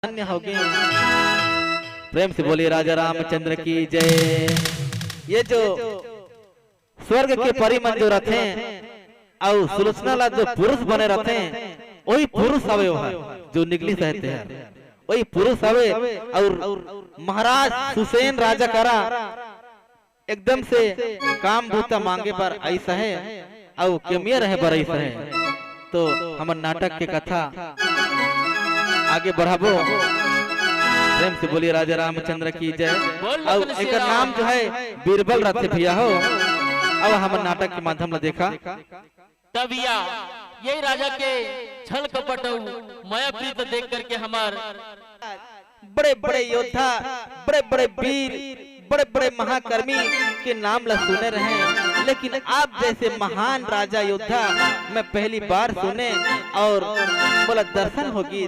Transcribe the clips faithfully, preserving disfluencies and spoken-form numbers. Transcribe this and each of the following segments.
धन्य होगे। प्रेम से बोलिए राजा रामचंद्र की जय। ये जो स्वर्ग के परी मन जो रथे अउ सुलोचना ला जो पुरुष बने रथे, वही पुरुष हवे, ओहर जो निकलिस हे तेहर वही पुरुष हवे। अउ महाराज सुसेन राजा करा एकदम से काम बूता मांगे बर आइस हे अउ कमिया रहे बर आइस हे। तो हमर नाटक के कथा आगे बढ़ाबो। प्रेम से बोलिए राजा रामचंद्र की जय। बोल अउ लखन एकर सिया। नाम जो है बीरबल रथे भैया हो। अब हमर नाटक के माध्यम ला देखा। तब भैया, यही राजा के छल कपट अउ मया प्रीत देख करके हमार बड़े बड़े योद्धा, बड़े बड़े वीर, बड़े बड़े महाकर्मी के नाम ला सुने रहे, लेकिन आप जैसे महान राजा योद्धा मैं पहली बार सुने अउ मोला दर्शन होगी।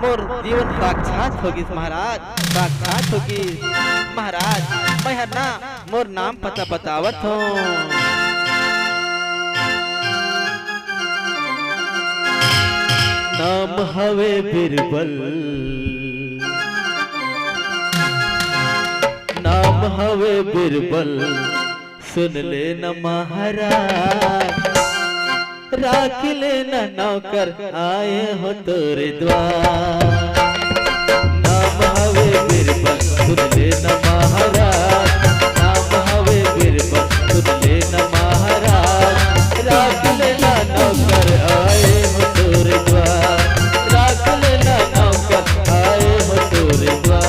मोर जीवन साक्षात होगी महाराज, साक्षात होगी महाराज। मैं हर ना मोर नाम पता बतावत हो। नाम हवे बीरबल, नाम हवे बीरबल, सुन ले न महाराज, राख ले न नौकर आए हो तोरे द्वार। नाम हवे बीरबल, सुन ले न महाराज, नाम हवे बीरबल, सुन ले न महाराज, राख ले न नौकर आए हो तोरे द्वार, राख ले न नौकर आए हो तोरे द्वार।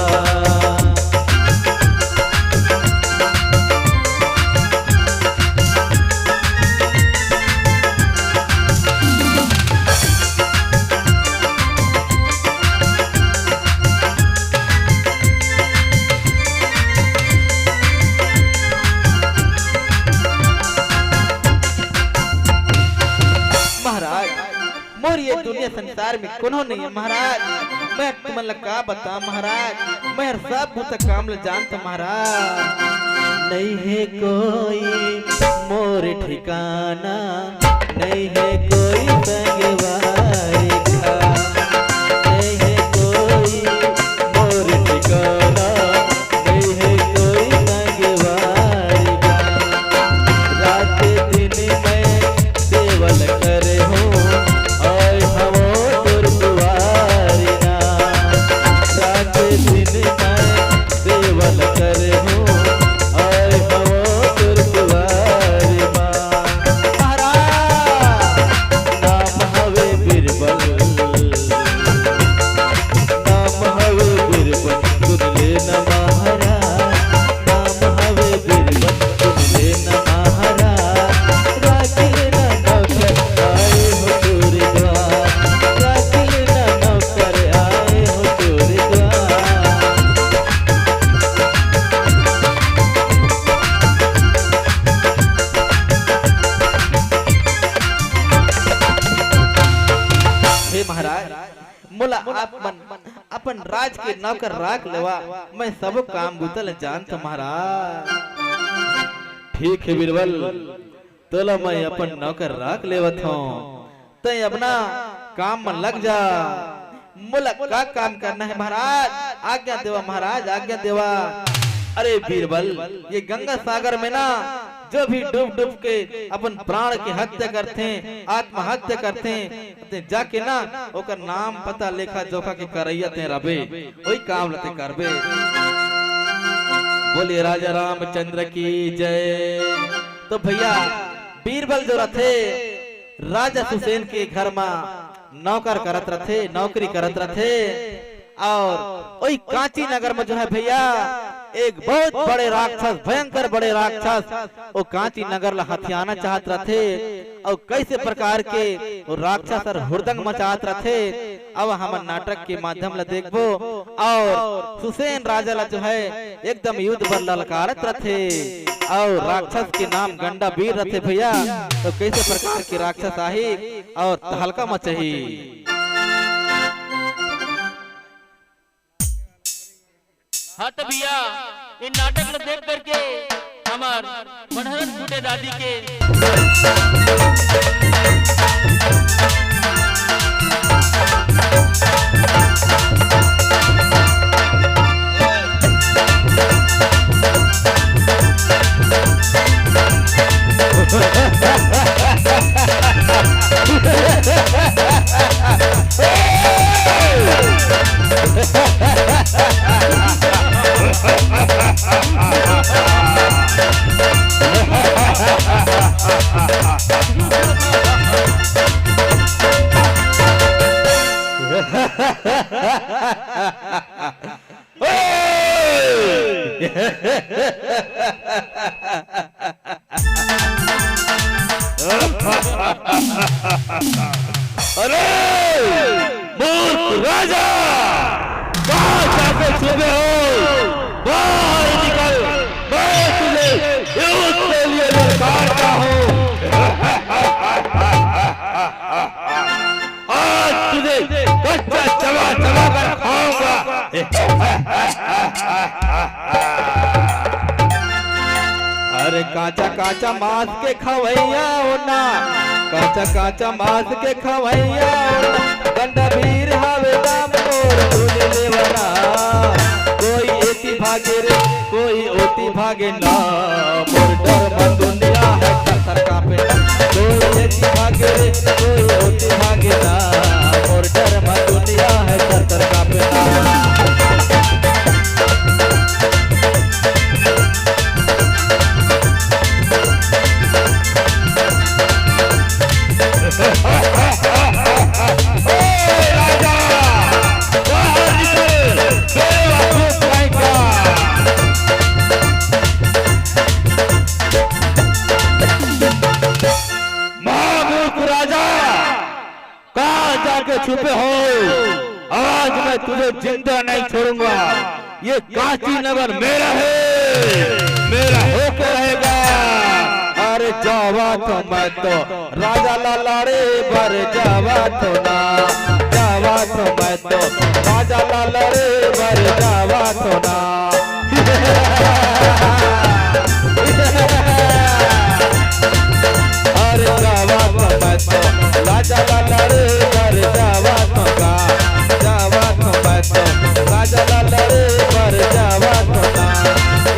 महाराज, मोर ये दुनिया संसार में कोनो नहीं है महाराज। मैं तुमन ला का बता महाराज, मैं हर सब बुता काम ला जानत महाराज। नहीं है कोई मोर ठिकाना, नहीं है कोई संगवारी का, नहीं है कोई मोर ठिकाना, नहीं है कोई संगवारी का। रात दिन मैं सेवल करे हूँ, आए हवो तोर दुआरी ना। रात दिन मैं सेवल करे हूँ, आए हवो तोर दुआरी माँ। महाराज, नाम हवे बीरबल, नाम हवे बीरबल, सुन ले न महाराज। नाम हवे बीरबल, सुन ले न महाराज। राख ले न नौकर आए हो तोरे द्वार, राख ले न नौकर आए हो तोरे द्वार। हे महाराज, मोला आप मन अपन राज के नौकर राख लेवा, मैं सबो काम बूता ल जानत हूँ महाराज। ठीक है बीरबल, तोला मैं अपन नौकर राख लेवत हूँ, तै अपना काम में लग जा। मोला का काम करना है महाराज, आज्ञा देवा महाराज, आज्ञा देवा। अरे बीरबल, ये गंगा सागर में ना जो भी डूब डूब के अपन प्राण के हत्या करथे, आत्महत्या करथे, ते जाके ना ओकर नाम पता लेखा जोखा के करैया ते रबे, वही काम ल ते करबे। बोलिए राजा रामचंद्र की जय। तो भैया, बीरबल जो रथे, राजा सुसेन के घर मा नौकर करत रथे, नौकरी करत रथे। अउ ओही कांची नगर में जो है भैया, एक बहुत बड़े राक्षस, भयंकर बड़े राक्षस, वो कांची नगर ला हथियाना चाहत रथे। अउ कैसे प्रकार के वो राक्षस हर हुरदंग मचात रथे, अब हमन नाटक के माध्यम ला देखबो। अउ सुसेन राजा ला जो है एकदम युद्ध बर ललकारत रथे, अउ राक्षस के नाम गंडा बीर रथे भैया। तो कैसे प्रकार के राक्षस आही अउ तहलका मचाही। हाँ तो भैया, इन नाटक में देख करके हमार मनहरन फूटे दादी के अरे मूर्ख राजा, कहाँ जाके छुपे हो? बाहर निकल, मैं तुझे युद्ध के लिए ललकारता हूँ। आज तुझे कच्चा चबा चबा कर खाऊंगा। अरे कांचा कांचा मांस के खवैया हो ना, कांचा कांचा मांस के खवैया हो ना, गंडभीर हवे दाम मोर सुन लेवना। कोई एती भागे रे, कोई ओती भागे ना, मोर डर म दुनिया हे थर थर कांपे ना। कोई एती भागे रे, कोई ओती भागे ना, मोर डर म दुनिया हे थर थर कांपे ना। ए राजा, बाहर निकल, बेवकूफ कहीं का। महामूर्ख राजा, कहाँ जाके छुपे हो? आज मैं तुझे जिंदा नहीं छोड़ूंगा। ये काशी नगर मेरा है, मेरा होके रहेगा। अरे जावा तो मैं तो राजा ला लड़े बर जावा तो ना, जावा तो मैं तो राजा ला लड़े बर जावा तो ना। अरे जावा तो मैं तो राजा ला लड़े बर जावा तो का, जावा तो मैं तो राजा ला लड़े बर जावा तो ना।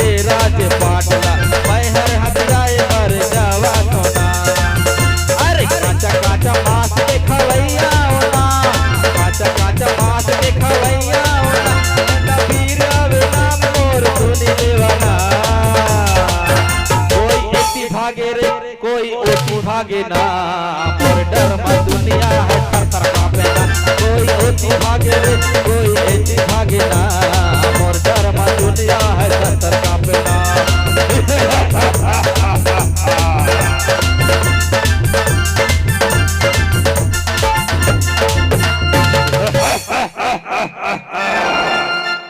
ए राज पाटला मैं हर हथियाए बर जावा तो ना। अरे कांचा कांचा मांस के खवैया हो ना, कांचा कांचा मांस के खवैया हो ना, ना पीर आवे ना मोर सुनी लेवना। कोई एती भागे रे, कोई ओती भागे ना, मोर डर म दुनिया हे थर थर कांपे ना। कोई ओती भागे रे, कोई एती भागे ना, मोर डर म दुनिया हे थर थर कांपे ना।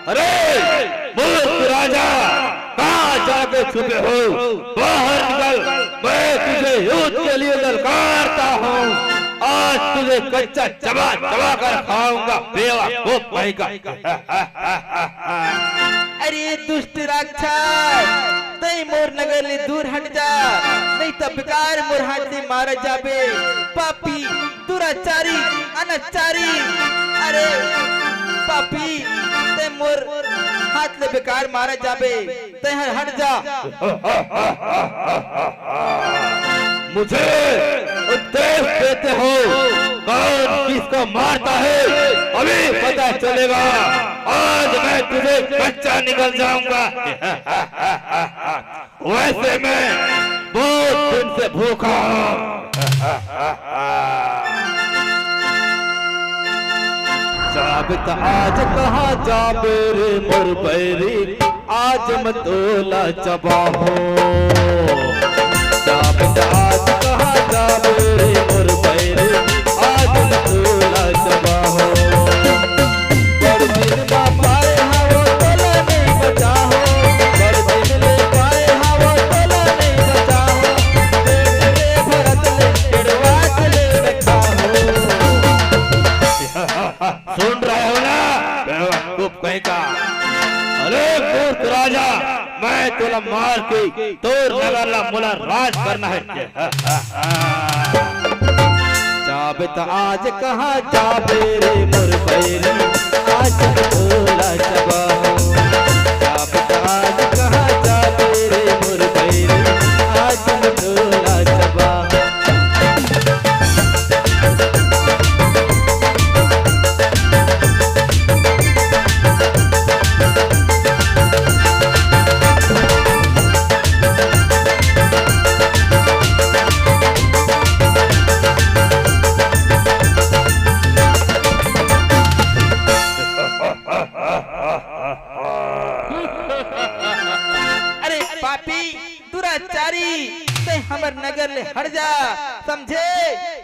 अरे मूर्ख राजा, कहाँ जाके छुपे हो? बाहर निकल, मैं तुझे युद्ध के लिए ललकारता हूँ। आज तुझे कच्चा चबा चबा कर खाऊंगा, बेवकूफ कहीं का। अरे दुष्ट राक्षस, तैं मोर नगर ले दूर हट जा, नहीं तो बेकार मोर हाथ ले मारा जाबे। पापी, दुराचारी, अनाचारी, अरे पापी, तैं मोर हाथ ले बेकार मारा जाबे, तैं हर हट जा। मुझे उपदेश देते हो, कौन किसको मारता है, अभी पता चलेगा। आज मैं तुझे कच्चा निगल जाऊंगा। वैसे मैं बहुत दिन से भूखा हूँ। जाबे त आज कहाँ जाबे रे मोर बैरी, आज मैं तोला चबाहूँ। जाबे त आज कहाँ जाबे रे मोर बैरी, आज मैं तोला चबाहूँ। बड़ दिन मा पाए हवो तोला नहीं बचाहूँ, बड़ दिन ले पाए हवो तोला नहीं बचाहूँ, पेट ले भरत ले पेड़वात ले रखा हूँ। सुन रहे हो ना बेवकूफ कहीं का? अरे मूर्ख राजा, मैं तोला मार के तोर नगर ला मोला राज करना है। जाबे त आज कहाँ जाबे रे मोर बैरी, आज मैं तोला चबाहूँ। जाबे त आज कहाँ जाबे रे मोर बैरी, आज मैं तोला चबाहूँ। हमर नगर ले हट जा, समझे?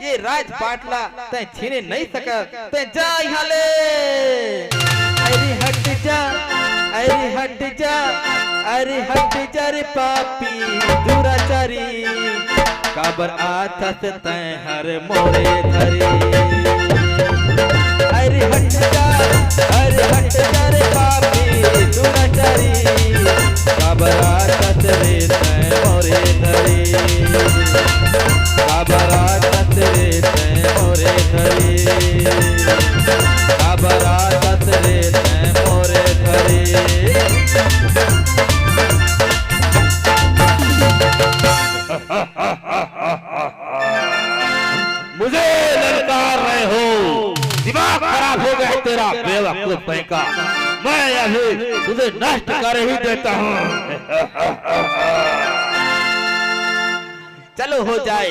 ये राजपाट ला तैं छीने नहीं सकत, तैं जा इहाँ ले। अरे हट जा, अरे हट जा, अरे हट जा रे पापी दुराचारी, काबर आथस तैं हर मोरे धरी। अरे हट जा, अरे हट जा रे पापी दुराचारी, काबर आथस रे तैं मोरे धरी, काबर आथस रे तैं मोरे धरी, काबर आथस रे तैं मोरे धरी। मुझे ललकार रहे हो, दिमाग खराब हो गया है तेरा बेवकूफ कहीं का। मैं अभी तुझे नष्ट कर ही देता हूँ। चलो हो जाए।